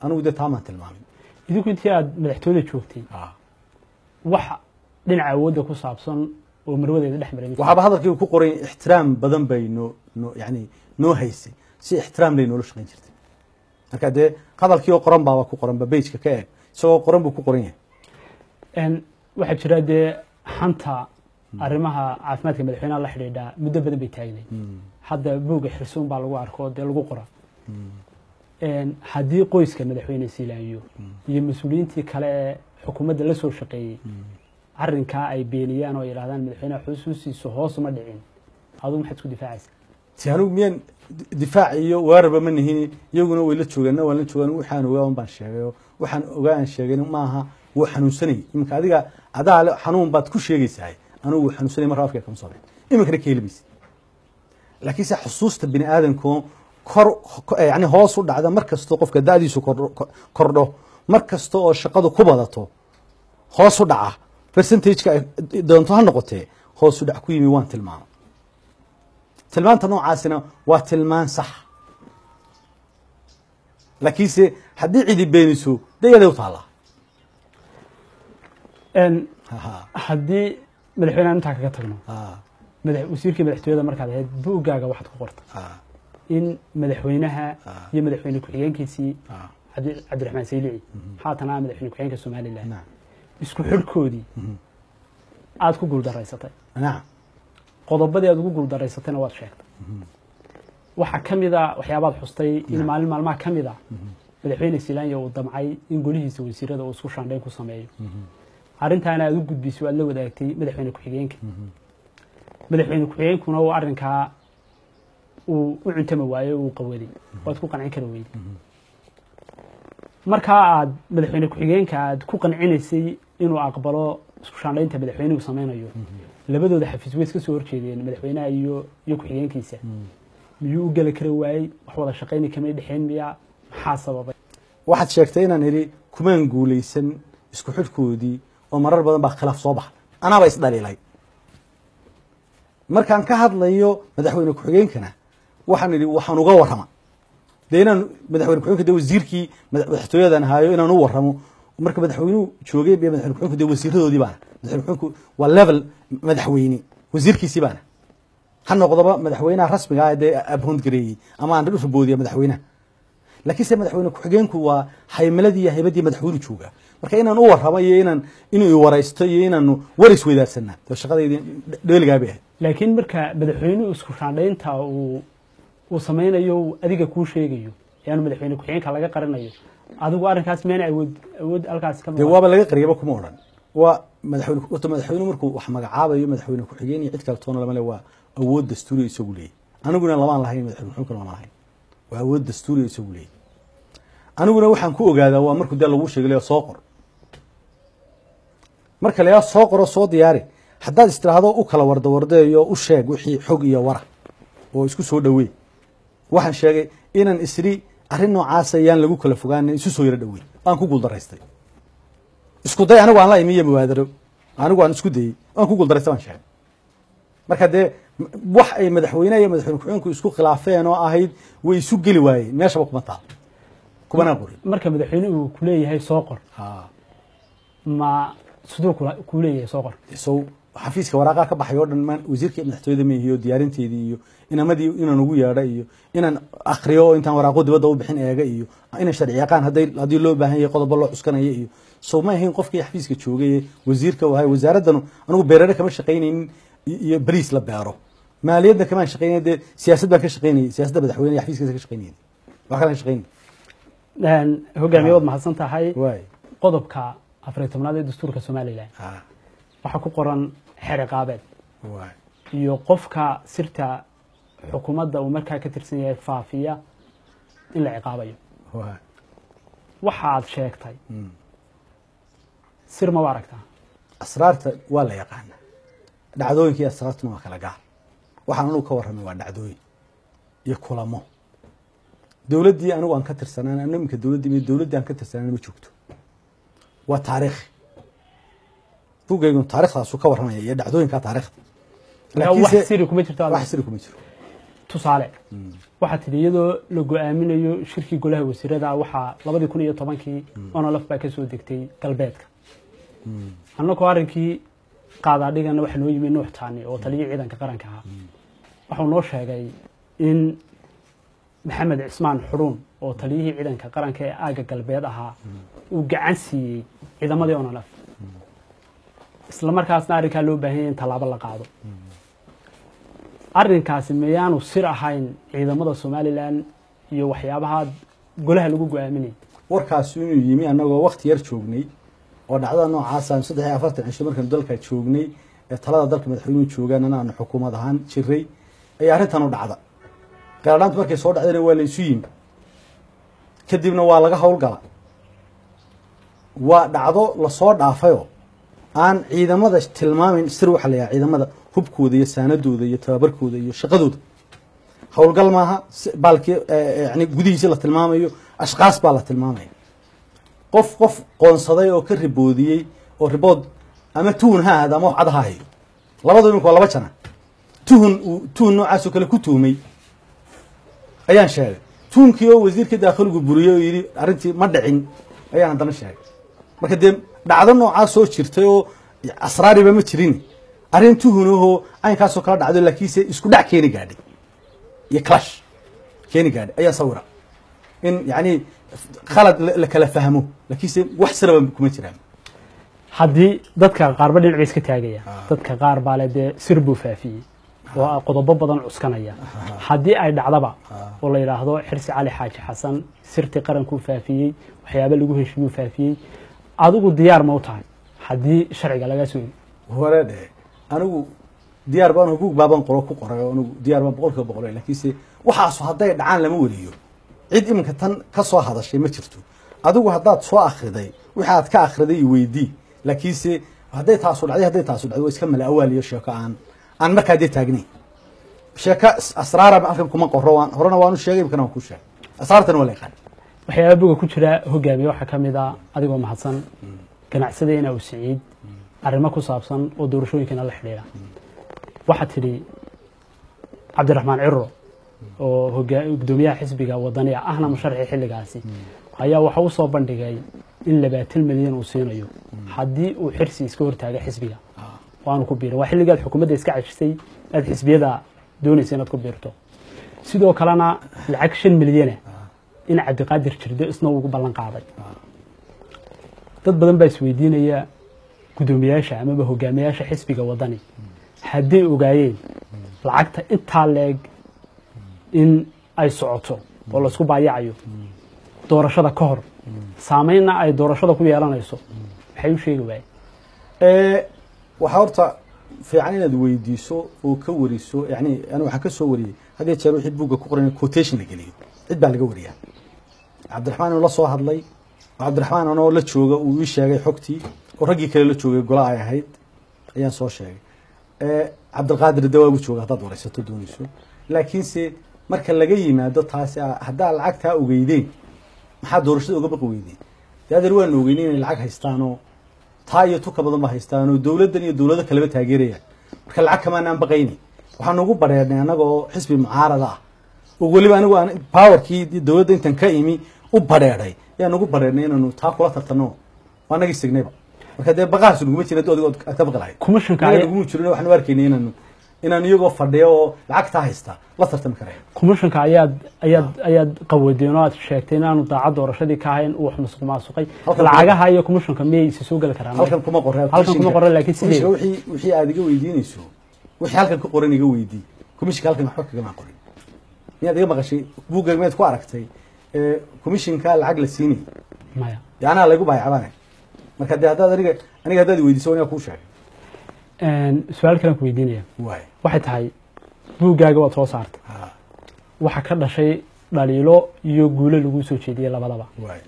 anigu dee taamaan tilmaamin. Idinku intii aad madaxtooyada joogtay, wax dhinaca awoodda ku saabsan oo marwadeeda dhex maray ma Waxaaba hadalkii ku qoray ixtiraam badan bay noo yani noo haysay, si ixtiraam lay noola shaqayn jirtay. Marka dee hadalkii oo qoran baaba ku qoran ba, page-ka ka eeg, isagoo qoran buu ku qoran yahay. Waxaa jira dee xanta arrimaha caafimaadka madaxweynaha la xidhiidhaa muddo badan bay taagnayd. Hadda buugga Xirsuun baa lagu arko, dee lagu qora. Haddii qoyska madaxweyne Siilaanyo iyo mas-uuliyiintii kale ee xukuumadda la soo shaqeeyey arrinkaa ay beeniyaan oo yidhahdaan madaxweynaha xusuustiisu hoos uma dhicin, adigu maxaad isku difaacaysa? Ti anigu miyaan difaac iyo weerarba ma nihin? Iyaguna way la joogaan, waan la joogaan. Waxaan ogaa un baan sheegay, oo waxaan ogaa aan sheegay maaha wuu xanuunsanayay. Iminka adiga adaa le xanuun baad ku sheegaysaa, anigu wuu xanuunsanay marka afka kama soo bixin, iminkana ka heli maysid. Laakiinse xusuusta bini aadamku kor, yani hoos u dhacda mar kastoo qofka da'diisu kordho, mar kasta oo shaqadu ku badato hoos u dhaca, percentage-ka ay doonto ha noqotee, hoos u dhac ku yimi waan tilmaama. Tilmaanta noocaasina waa tilmaan sax, laakiinse haddii cidi beeniso dee iyaday u taallaa. Haddii madaxweynehan intaa kaga tagno, wasiirkii madaxtooyada markaad ahayd, buuggaaga waxaad ku qortay in madaxweynaha iyo madaxweyne ku-xigeenkiisii Cabdiraxmaan Saylici, haatana ah madaxweyne ku-xigeenka Somaliland, isku xidhkoodii aad ku guuldaraysatay. Qodobadii aad ugu guuldaraysatayna waad sheegtay. Waxaa ka mid a waxyaabaad xustay in maalin maalmaha ka mid a madaxweyne Silaanya uu damcay in golihiisa wasiirada uu isku shaandhayn ku sameeyo, arrintaana aad u gudbisay o aad la wadaagtay madaxweyne ku-xigeenka. Madaxweyne ku-xigeenkuna uu arrinkaa uu u cuntami waayo, uu qawaday, waad ku qancin kari weyday. Markaa aad madaxweyne ku-xigeenka aad ku qancinaysay inuu aqbalo isku shaandhaynta madaxweynuhu sameynayo, labadooda xafiis way iska soo horjeedeen, madaxweynaha iyo ku-xigeenkiisa. Miyuu u geli kari waayey? Wax wada shaqayni kamay dhexeen miyaa? Maxaa sababay? Waxaad sheegtay inaan idhi kumaan guulaysan isku xidhkoodii oo marar badan baa khilaaf soo baxa. Anaaba isdhaliilay. Markaan ka hadlayo madaxweyne ku-xigeenkana, waxaan idhi waxaan uga warrama dee inaan madaxweyne ku-xigeenka dee wasiirkii madaxtooyadan ahaayo inaan u warramo. Marka madaxweynuhu joogay iyo madaxweyne ku-xigeenku dee wasiiradoodii baana. Madaxweyne ku-xigeenku waa level madaxweyne, wasiirkiisii baana, ha noqdoba madaxweynaha rasmiga ah dee appoint gareeyey ama aan dhul boodiya madaxweynaha, laakiinse madaxweyne ku-xigeenku waa haymaladii iyo haybadii madaxweynu jooga. Marka inaan u warramo iyo inaan inuu i waraysto iyo inaanu war isweydaarsanaa dee shaqadeydii dheeligaa bay ahayd. Laakiin marka madaxweynuhu isku shaandhaynta uu sameynayo, uu adiga kuu sheegayo ee aanu madaxweyne ku-xigeenka laga qarinayo, adigu arrinkaas meena awood halkaas ka Dee waaba laga qariyaba kuma odhan. Waa madaxweyne horta, madaxweynuhu markuu wax magacaabayo madaxweyne ku-xigeen iyo cid kale toona lama le, waa awood dastuuriya isagu leeyahy. Aniguna lamaan lahayn, madaxweyne ku-xigeenkuna lama lahayn, waa awood dastuuriya isagu leeyahy. Aniguna waxaan ku ogaadaa waa markuu dee lagu sheegay soo qor. Marka la soo qoro, soo diyaari, haddaad istiraahdo u kala wardawardeeyo, u sheeg wixii xog iyo wara oo isku soo dhawey. Waxaan sheegay inaan isri arrin noocaasa yaan lagu kala fogaanin, isu soo yaro dhawey, aan ku guuldaraystay. Isku day anigu aan la imi iyo mubaadaro anigu aan isku dayey aan ku guuldaraystay baan sheegay. Marka dee wax ay madaxweyneha iyo madaxweyne ku-xigeenku isku khilaafeen oo ahayd way isu geli waayeen meeshaba kuma taal, kumana qorin. Marka madaxweynuhu ku leeyahay soo qor, ma siduu kuu leeyahay soo qor? Sow xafiiska waraaqaa ka baxay oo dhan maan wasiirka madaxtooyada ma ihiyo diyaarinteedii iyo Inamadii inaan ugu yeedha iyo inaan akriyo oo intaan waraaqo dibadda u bixin eega iyo inaan sharci yaqaan haddii loo baahan yahay qodobo loo cuskanaya iyo soo ma ahayn qofkii xafiiska joogay wasiirka wahay. Wasaaraddanu anigu beerare kama shaqaynaynin iyo bariis la beero, maaliyadna kamaan shaqaynay, dee siyaasad baan ka shaqaynayay, siyaasadda madaxweyne xafiiskiisa ka shaqaynayay, wax kale ka shaqaynayay. Hogaamiye, waad mahadsan tahay. Qodobka 14aad ee dastuurka Somaliland waxaa ku qoran xeer ciqaabeed iyo qofka sirta xukuumadda uu markaa ka tirsan yahay faafiya in la ciqaabayo. Waxaad sheegtay sir ma u aragtaa? Asraarta waa la yaqaana, dhacdooyinka iyo asraartuna waa kala gaar. Waxaan anugu ka warramay waa dhacdooyin iyo kulamo. Dowladdii anigu aan ka tirsanaan, anu iminka dowladdii dowladdii aan ka tirsanaan ma joogto, waa taariikh. Buugaygun taariikhdaasu ka warramaya iyo dhacdooyinka taariikhda. Wax siri kuma jirto. Wax siri kuma jiro. Tusaale, waxaa tidhi iyadoo la go-aaminayo shirkii golaha wasiirada waxaa 2010kii ONLF baa kasoo degtay galbeedka, annagoo arrinkii qaadaadhigana waxaa noo yimi Nuux Taani oo taliyii ciidanka qaranka ahaa. Waxuu noo sheegay in Maxamed Cismaan Xuruun oo taliyihii ciidanka qaranka ee aagga galbeed ahaa uu gacan siiyey ciidamadii ONLF, isla markaasna arrinkaa loo baahan yay in tallaabo la qaado. Arrinkaasi miyaanu sir ahayn ciidamada Somaliland iyo waxyaabaha golaha lagu go-aaminayay? Warkaasi inuu yimi annagoo wakti yar joognay oo dhacdada noocaasa 43 cisho markaanu dalka joognay ee talada dalka madaxweynuhu joogaan ana aanu xukuumad ahaan jiray ayaa arrintan u dhacda. Qeeladhaantu markay soo dhacdayna waa la isu yimi, kadibna waa laga howlgala. Waa dhacdo lasoo dhaafayoo aan ciidamada tilmaamayn sir. Waxa la yaha ciidamada hubkooda iyo saanadooda iyo tababarkooda iyo shaqadooda howlgal maaha. Baalkii yani gudihiisi la tilmaamayo ashkaas baa la tilmaamaya. Qof qoonsaday oo ka riboodiyey oo ribood ama tuhun ha ahaada ama wax cad ha hayo, labadu imika waa laba jana. Tuhun uu tuhun noocaasoo kale ku tuhmay ayaan sheegay. Tuhunkii oo wasiirka daakhiligu buriyey oo yidhi arrintii ma dhicin ayaan haddana sheegay. Marka dee dhacdo noocaas soo jirtay oo asraariba ma jirin, arrin tuhunahoo caynkaasoo kala dhacdo laakiinse isku dhac keeni gaadhay iyo clash keeni gaadhay ayaa sawira in yacni khalad la kala fahmo, laakiinse wax siraba kuma jiraan. Haddii dadka qaarba dhinac bay iska taagaya, dadka qaar baa le dee sir buu faafiyey oo qodobo badan cuskanaya. Haddii ay dhacdaba oo la yidhaahdo Xirsi Cali Xaaji Xasan sirtii qarankuu faafiyey, waxyaaba lagu heshiiyuu faafiyey, adigu diyaar ma u tahay haddii sharciga lagaa soo hore dhe? Anigu diyaar baan, buug baaban qoro ku qoray oo anigu diyaar baan 100%, laakiinse waxaasu hadday dhacaan lama weliyo. Cid iminka tan ka soo hadashay ma jirto. Adigu haddaad soo akhriday wixi aad ka akhriday i weydii, laakiinse hadday taasu dhacday, hadday taasu dhacday waa iska mala awaal iyo sheeko aan markaa dee taagnayn. Sheeko asraara halkan kuma qoro, waan horena waanu sheegay, imkana waan ku sheegay, asraartana waa la yaqaan. Waxyaaba buga ku jira hogaamiye waxaa ka mid a, adigoo mahadsan, ganacsadeena u Siciid arrimo ku saabsan oo doorashooyinkana la xidhiidha. Waxaa tidhi Cabdiraxmaan Ciro oo gudoomiyaha xisbiga Wadaniga ahna musharxii xilligaasi ayaa waxa u soo bandhigay in 20 milyan uu siinayo haddii uu Xirsi iska hortaaga xisbiga waanu ku biiray. Waa xilligaad xukuumadda iska cajisay aad xisbiyada doonaysa inaad ku biirto. Sidoo kalena lacag 5 milyana in Cabdiqaadir Jirdo isna ugu ballan qaaday. Dad badan baa isweydiinaya guddoomiyaasha amaba hogaamiyaasha xisbiga Wadani hadday ogaayeen lacagta intaa leeg in ay socoto oo laisku baayacayo doorashada ka hor, saameynna ay doorashada ku yeelanayso, maxay u sheegi waayeen? Waxaa horta fiican inaad weydiiso oo ka wariso. Yani anigu waxaan ka soo wariyey had iyo jeer wixii buugga ku qoran quotation la geliyo, cid baa laga wariyaa. Cabdiraxmaan inuu la soo hadlay oo Cabdiraxmaan anoo la jooga uu ii sheegay xogtii oo raggii kale la joogay gola ay ahayd ayaan soo sheegay. Cabdilqaadir dawaabu jooga haddaad waraysato doonayso. Laakiinse marka laga yimaado taasi, haddaa lacagtaa ogeydeen maxaa doorashada uga baqi weydeen? Dee adeer, waanu ogeynay inay lacag haystaanoo taa iyo tuka badan ba haystaanoo dowladdan iyo dowlado kaleba taageerayaan. Marka lacag kamaanaan baqayni, waxaan ugu bareernay annaga oo xisbi mucaarada ah oo weliba anigu aan powerkii dowladda intan ka imi u bareeray ayaan ugu bareernay inaanu taa kula tartano. Waa anagii signayba. Marka dee baqahaas naguma jirin haddii adigo aad ka baqi lahayd. Commissionka Anaga naguma jirin, waxaanu arkaynay inaanu Inaan iyagoo fadhiyo oo lacagtaa haysta la tartami karaya. Commissionka ayaad qawadeen oo aad sheegtay inaanu daacad doorashadii ka ahayn, uu wax musuq maasuqay. Lacagaha iyo commissionka miyay isa soo geli karaan? Halkan kuma qorra. Halkan kuma qorra, laakiin sidee wixii aad iga weydiinayso, wixii halkan ku qoran iga weydii. Commissionka halkan waxba kagama qorin. Miyaad iga maqashay buugga? Miyaad ku aragtay commissionka lacag la siinay? Maya. Dee anaa laygu baayacbanay. Marka dee haddaad aniga haddaad weydiiso, aniga kuu sheegay. Su-aal kalean ku weydiinaya. Waay. Waxay tahay, buuggaaga waad soo saartay, waxa ka dhashay dhaliilo iyo guulo lagu soo jeediyey labadaba. Waay.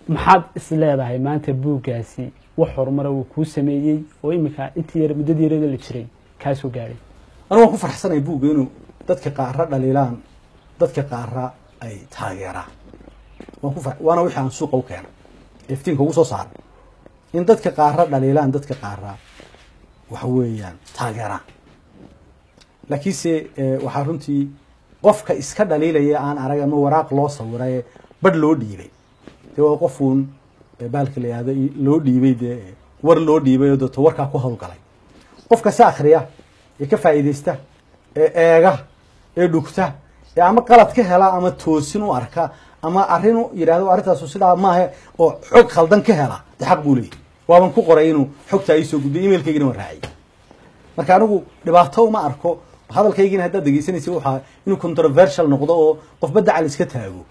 Maxaad is leedahay maanta buuggaasi wax horumara wuu kuu sameeyey oo iminka intii yar muddadii yarada la jiray kaa soo gaadhay? Anigu waan ku farxsanaya buugga inuu dadka qaarra dhaliilaan, dadka qaarra ay taageeraan. Waan ku far waana wixii aan suuqa u keenay, iftiinka ugu soo saaray, in dadka qaarra dhaliilaan, dadka qaarra waxa weeyaan taageeraan. Laakiinse waxaa runtii qofka iska dhaliilaya aan arag ama waraaq loo sawiray badh loo dhiibay, dee waa qofuun baalka la yihahdo loo dhiibay, dee war loo dhiibay oo deeto warkaa ku hawlgalay. Qofka si akhriya ee ka faa'iidaysta ee eega ee dhugta ee ama qalad ka hela ama toosin u arka ama arrin u yidhahdo arrintaasu sidaa maaha oo xog khaldan ka hela, dee xaq buu leeyahy. Waaban ku qoray inuu xogtaa iisoo gudbiyo, emailkaygina waan raaciyay. Marka anigu dhibaato uma arko. Hadalkaygina haddaad dhegeysanaysa, waxaa inuu controversial noqdo oo qofba dacal iska taago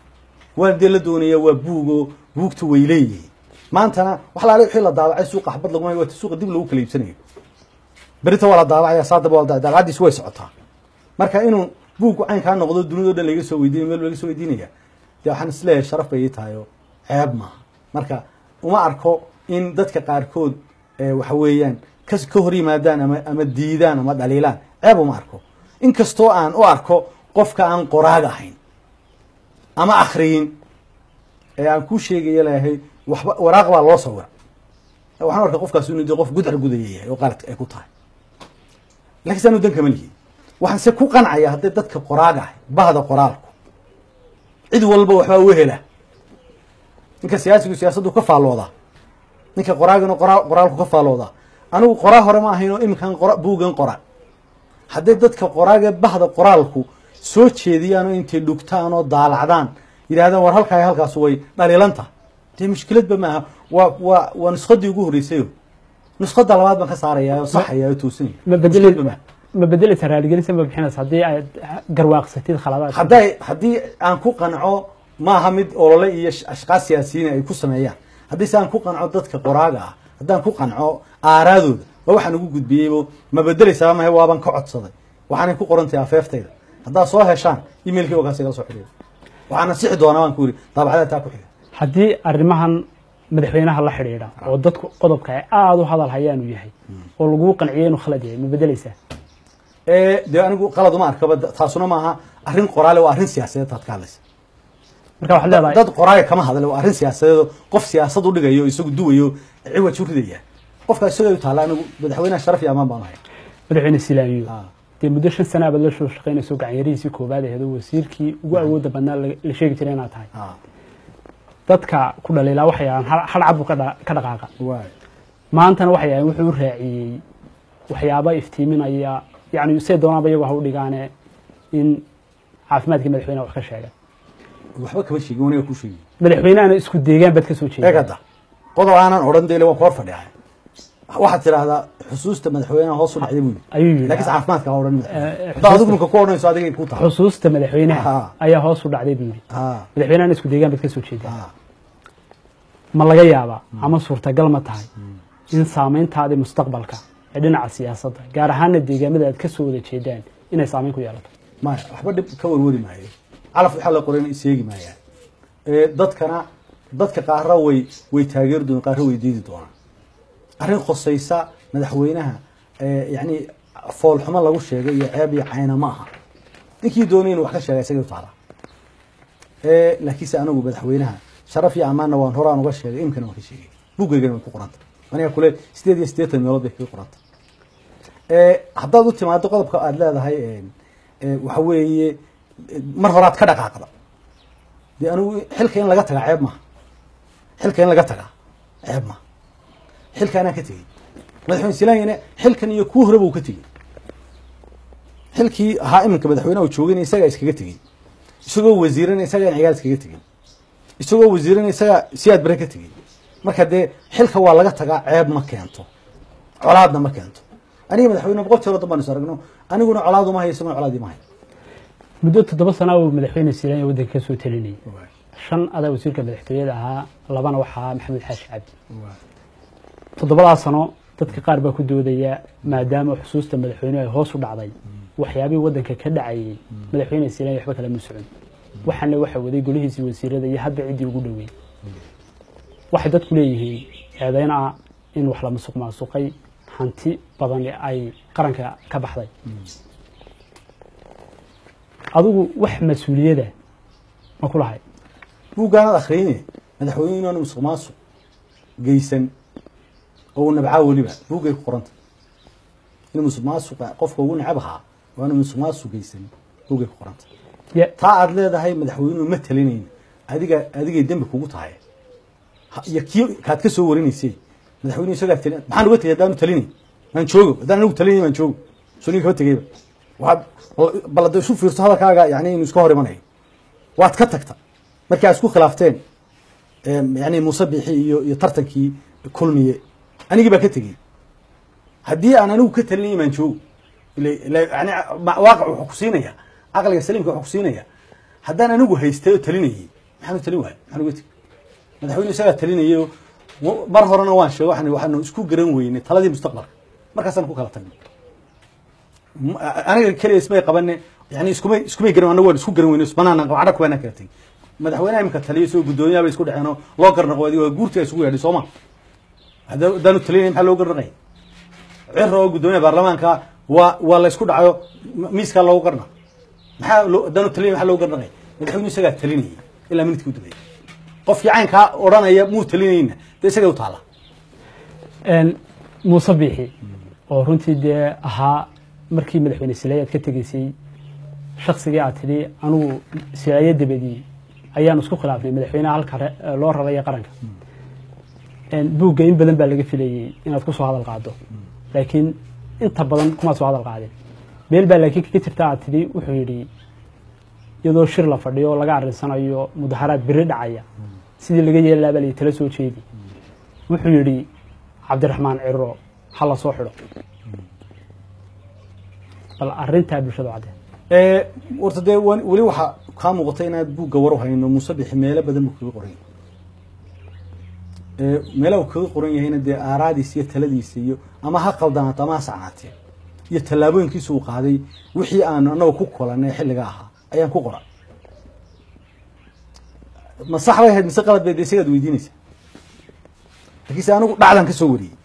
waa dee la doonaya. Waa buugo, buugtu way leeyihiin. Maantana wax laale wixii la daabacay suuqa xabad laguma hayo, waa suuqa dib lagu kala iibsanayo. Berita waa la daabacaya, saadaba waa la daabacadiisu way socotaa. Marka inuu buuggu caynkaa noqdo, dunida o dhan laga soo weydiinaya, meel laga soo weydiinaya, dee waxaan isleeyahay sharaf bay ii tahay oo ceeb maaha. Marka uma arko in dadka qaarkood waxa weeyaan ka hor yimaadaan ama diidaan ama dhaliilaan, ceeb uma arko. Inkastoo aan u arko qofka aan qoraaga ahayn ama akhriyin ee aan kuu sheegaya leeyahay waxba waraaq baa loo sawira, waxaan arka qofkaas inuu dee qof gudcar gudaya yahay oo qalad ay ku tahay, lakiin se anu dan kama lihin. Waxaan se ku qancaya hadday dadka qoraaga ahay, bahda qoraalku cid walba waxbaa u hela. Ninka siyaasigu siyaasaddu ka faalloodaa, ninka qoraagana qoraalku ka faalloodaa. Anigu qoraa hore ma ahayn oo iminkan qora buuggan qora. Hadday dadka qoraaga bahda qoraalku soo jeediyaan oo intay dhugtaan oo daalacdaan yidhahdaan war halkaa halkaas way dhaliilanta, dee mushkiladba maaha. Waa nuskhadii ugu horreysayo, nuskhada labaad baan ka saaraya oo saxaya oo toosinaya. Ma bedeli Mushkiladba maaha. Ma bedelaysa? Raaligelinsa ma bixinaysa haddii aad garwaaqsatid khaladaad? Haddii aan ku qanco, maaha mid olole iyo ashqaas siyaasiyiin ay ku sameeyaan. Haddii se aan ku qanco dadka qoraaga ah, haddaan ku qanco aaraadooda, waa waxaan ugu gudbiyeybo. Ma bedelaysaa mahe, waaban ka codsaday, waxaanay ku qorantahay afeeftayda. Haddaad soo heshaan emailkii kaas igala soo xidhiira, waxaana sixi doonaa baan ku yidhi daabacada taa ku xiga. Haddii arrimahan madaxweynaha la xidhiidha oo dadku qodobka ay aada u hadal hayaan uu yahay oo laguu qanciyay inuu khalad yahay, ma bedelaysaa? Dee anigu qalad uma arkaba. Taasuna maaha arrin qoraale, waa arrin siyaasadeed taad ka hadlaysa. Marka waxaad leedahay dad qoraaga kama hadle, waa arrin siyaasadeed oo qof siyaasad u dhigayo, isagu duwayo, ciwaj u ridaya, qofka isaga u taalla. Anigu madaxweynaha sharaf iyo amaan baan ahay. Madaxweyne Silaamiyo, dee muddo 5 sana baad la soo shaqaynayso, gacanyarihiisii koowaad ahayd oo wasiirkii ugu awoodda badnaa la sheegi jiray inaad tahay. Dadka ku dhaliilaa waxay ahaan hal cad buu ka dhaqaaqa. Maantana waxay ahayn wuxuu u raaciyey waxyaaba iftiiminaya, yacni say doonaanba iyagu ha u dhigaane, in caafimaadkii madaxweynaha wax ka sheegay. Waxba kama sheegin, waniga ku sheegay. Madaxweynahana isku deegaan baad ka soo jeedaa. Eeg hadda, qodob aanan odhan deele waan ku hor fadhiyaa. Waxaad tidhaahdaa xusuusta madaxweynaha hoos u dhacday buu yidhi. Ayuu yidhi. Laakiinse caafimaadka ha odhan madaxweyne. Haddaa adigu marka ku odhanayso adigay ku tahay. Xusuusta madaxweynaha ayaa hoos u dhacday buu yidhi. Madaxweynahana isku deegaan baad ka soo jeedaa. Ma laga yaabaa ama suurtagal ma tahay in saameyntaadii mustaqbalka ee dhinaca siyaasadda, gaar ahaana deegaamada aad ka soo wada jeedaan, inay saameyn ku yeelato? Maya, waxba dhib ka warwari maayo. Calaf waxaa la qoray is eegi maayaan. Dadkana dadka qaarra way taageeri doonaan, qaarra way diidi doonaan. Arrin khosaysa madaxweynaha yacni foolxumo lagu sheegay iyo ceeb iyo cayna ma aha. Ninkii doonay inuu wax ka sheega isagay u taalaa. Laakiinse anigu madaxweynaha sharaf iyo ammaanna waan horaan uga sheegay, imkana waan ka sheegay, buuggaygana way ku qoranta. Aniga kule 88 meelood bay kaga qoranta. Haddaad u timaado qodobka aada leedahay, waxa weeye mar horaad ka dhaqaaqda. Dee anigu xilka in laga tagaa ceeb maaha, xilka in laga tagaa ceeb maaha. Xilka anaa ka tegey, madaxweyne Silaanyana xilkan iyo kuwa horeba uu ka tegey. Xilkii ahaa iminka madaxweynaha uu joogayna isagaa iskaga tegey, isagoo wasiirana isagaa Cigaal iskaga tegey, isagoo wasiirana isagaa Siyaad Bare ka tegey. Marka dee xilka waa laga tagaa, ceeb ma keento, colaadna ma keento. Aniga madaxweyne 100 jeer oo dan baan is aragno, aniguna colaad uma hayo, isaguna colaad ima hayo. Muddo 7 sana uu madaxweyne Siilaanya waddanka ka soo talinayay, 5 adaa wasiirka madaxtooyada ahaa, 2na waxaa Maxamed Xaashi Cabdi. 7daas sano dadka qaar baa ku doodaya, maadaama xusuusta madaxweynuhu ay hoos u dhacday, waxyaabihii waddanka ka dhacayay madaxweyne Siilaanya waxba kale ma socon, waxaana waxa waday golihiisii wasiirada iyo hadba ciddii ugu dhoweyn. Waxay dadku leeyihiin eedeyn ah in wax la musuq maasuqay, hanti badan ay qaranka ka baxday. Adigu wax mas-uuliyada ma ku lahay? Buuggaanaad akhriyne, madaxweynuhu inaanu musuq maasuq geysan oo uu nabcaa weliba buuggay ku qoranta. In musuq maasuqa qofka ugu necab ahaa waa inu musuq maasuq geysan, buuggay ku qoranta. Taa aad leedahay madaxweynuhu ma talinayn, adiga adigay dembi kugu tahay iyo kii kaad ka soo warinaysay. Madaxweynuhu isagaa talin, maxaan uga tegay haddaanu talinayn? Maan joogo haddaan anigu talinayn, maan joogo soo ninka kama tegayba. Waxaad bal hadda isu fiirso hadalkaaga, yani inuu iska hor imanayo. Waad ka tagta markii aad isku khilaafteen, yani Muuse Biixi iyo tartankii Kulmiye, anigii baa ka tegey. Haddii aan anigu ka talinay maan joogo, yani waaqic wuxuu ku siinaya, caqliga saliimka wuxuu ku siinaya, haddaan anigu haystay oo talinayay maxaan u talin waayay? Maxaan uga tegey? Madaxweyne isagaa talinayay. Mar horena waan sheegay, waxaanu isku garan weynay taladii mustaqbalka, markaasaan ku kala tagnay. Aniga keliya ismay qabane, yani iskumay garan, anagu waan isku garan weynay, ismanaan waxna kuwaanaan kala tegey. Madaxweynaha imika taliyo isagoo guddoomiyaha bay isku dhexeen oo loo garnaqo, adiga waa guurtii ay isugu yeedhay sooma? Haddaanu talinay maxaa loo garnaqay? Ciro oo guddoomiyaha baarlamaanka waa la isku dhacayo, miiskaa loogu garnaq. Maxaa loo haddaanu talinay maxaa loogu garnaqay? Madaxweynuhu isagaa talinayay ilaa minidkii u dambeeyey. Qofkii caynkaa odhanaya muu talinayna, dee isagay u taallaa. Muuse Biixi oo runtii dee ahaa markii madaxweyne Silaaya aad ka tegeysay shaksigii aad tidhi anugu Silaaya dabadii ayaan isku khilaafnay madaxweynaha halka loo raraya qaranka, buugga in badan baa laga filayey inaad ku soo hadal qaado, laakiin inta badan kumaad soo hadal qaadin. Meel baa laakiin kaga jirta aad tidhi, wuxuu yidhi iyadoo shir la fadhiyo laga arrinsanayo mudaharaad beri dhacaya sidii laga yeeli lahaa baa la tala soo jeedi, wuxuu yidhi Cabdiraxmaan Ciro ha la soo xidho. Bal arrintaa bulshada cadde. Horta dee weli waxaa kaa muuqata inaad buugga war u hayno. Muuse Bixi meelo badan buu kaga qoran yahay. Meelaha uu kaga qoran yahayna dee aaraadiisa iyo taladiisa iyo ama ha qaldanaato ama ha sacnaatee iyo tallaabooyinkiisa uu qaaday, wixii aanu annaga ku kolanay xilliga ahaa ayaan ku qoran. Ma sax bay ahayd mise qalad bay? Dee isagaad weydiinaysaa, lakiinse anigu dhacdan ka soo wariyey,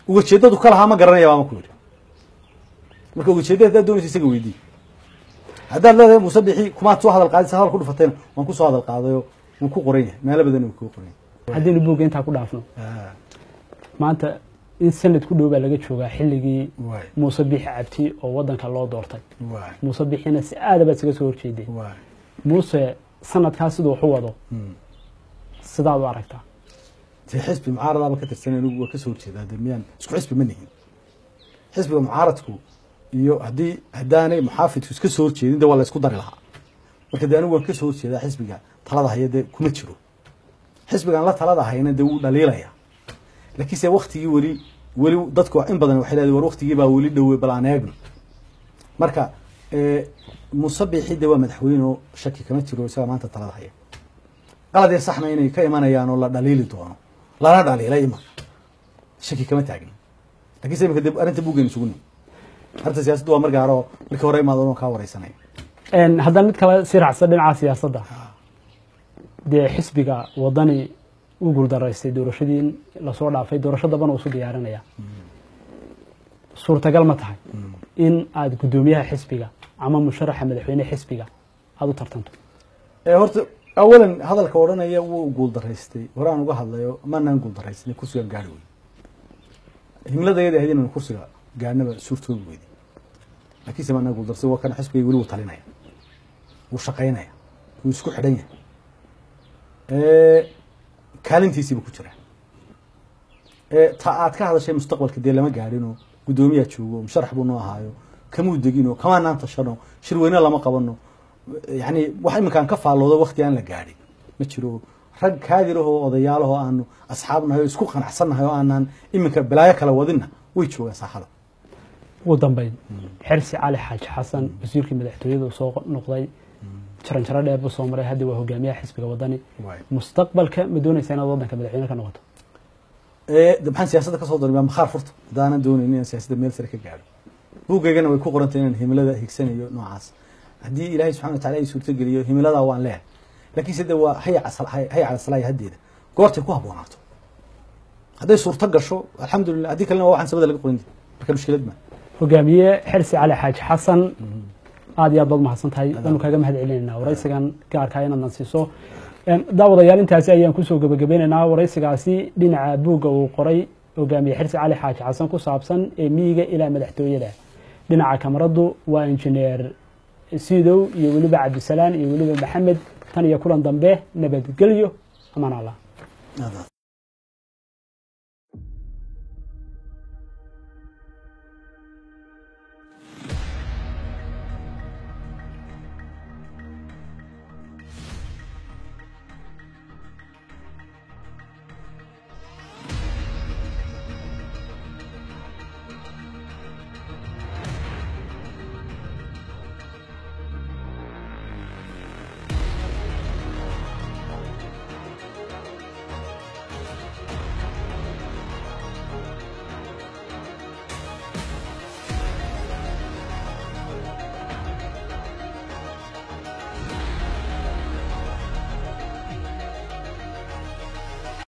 ugajeedadu ka lahaa ma garanaya baama ku yidhi. Marka ugajeedada haddaad doonaysa isaga weydii. Haddaad leedahay Muuse Bixi kumaad soo hadal qaadaysa, hadal ku dhufatayna, waan ku soo hadal qaadayo, wuu ku qoran yahay, meelo badan uu kaga qoran yahay. Haddaynu buugga intaa ku dhaafno, maanta in sanad ku dhow baa laga joogaa xilligii Muuse Biixi Cabdi oo waddanka loo doortay. Muuse Biixina si aada baad isaga soo horjeeday. Muuse sanadkaas siduu wax u wado sidaad u aragtaa? Dee xisbi mucaaradaaba ka tirsan, anigu waa kasoo horjeedaa. Dee miyaan isku xisbi ma nihin? Xisbiga mucaaradku iyo haddaanay muxaafidku iska soo horjeedin, de waa la isku dari lahaa. Marka dee anigu waan kasoo horjeedaa, xisbiga talada haya dee kuma jiro. Xisbigaan la talada hayna dee wuu dhaliilaya, laakiinse waktigii weli dadku in badan waxay leedahay war waktigii baa weli dhowe, bal aan eegno. Marka Muuse Biixi dee waa madaxweyne oo shaki kama jiro, isaga maanta talada haya. Qalad iyo saxna inay ka imanayaan oo la dhaliili doono, lana dhaliilay imanka, shaki kama taagna. Lakiinse iminka dee arrinta buuggeenu isugu nimi, arrinta siyaasaddu waa mar gaaro, markii hore imaado oon kaa wareysanay. Haddaan mid kale sii raacsan dhinaca siyaasadda, dee xisbiga Wadani u guuldaraystay doorashadii lasoo dhaafay, doorasho dambana uu isu diyaarinaya. Suurtagal ma tahay in aad guddoomiyaha xisbiga ama musharaxa madaxweyne xisbiga aada u tartanto? Horta awalan hadalka odhanaya wuu guuldaraystay hore aan uga hadlayo, maanaan guuldaraysanay, kursigaan gaari wey. Himladayada ahayd inaan kursiga gaarnaba suurtoobi weyday, laakiinse maanaan guuldarsay. Waa kan xisbiga weli wuu talinaya, wuu shaqaynaya, wuu isku xidhan yahay, kaalintiisiiba ku jira. Ta aad ka hadashay mustaqbalka dee lama gaadhinoo guddoomiyaa joogo, musharax buu noo ahaayo, Kamuu degino, kamaanaan tashano, shirweyne lama qabano. Yani wax iminkaan ka faalloodo wakti aan la gaadhin ma jiro. Rag kaadirahoo odayaalahoo aanu asxaabnahay oo isku qanacsannahay oo aanaan iminka balaayo kala wadinna way joogaan saaxada. Ugu dambeyn, Xirsi Cali Xaaji Xasan, wasiirkii madaxtooyada uu soo noqday, jaranjaro dheer buu soo maray, hadda waa hogaamiyaha xisbiga Wadani. Mustaqbalka ma doonaysa inaad waddanka madaxweyne ka noqoto? Maxaan siyaasadda kasoo darmaa makhaar furta haddaanan doonaynin inaan siyaasadda meel sare ka gaadho? Buuggaygana way ku qorantay inaan himilada higsanayo noocaas. Haddii Ilaahay subxana watacala ay suurtogeliyo, himiladaa waan leeyahay, laakiinse de waa haya cala salaaya haddeeda goortay ku habboonaato. Hadday suurto gasho, alxamdulillah; haddii kalena waa waxaan samada laga qorin, marka mushkilad ma. Hogaamiye Xirsi Cali Xaaji Xasan, aad iyo aad baad mahadsan tahay, waanu kaaga mahad celinaynaa waraysigan gaarkaa inaad na siiso. Daawadayaal, intaasi ayaan kusoo gebagabeynaynaa waraysigaasi dhinaca buugga uu qoray hogaamiye Xirsi Cali Xaaji Xasan ku saabsan ee miyiga ilaa madaxtooyada. Dhinaca kamaradu waa injineer Sidow iyo weliba Cabdisalaan iyo weliba Maxamed. Tan iyo kulan dambe, nabadgelyo, amaan Allah.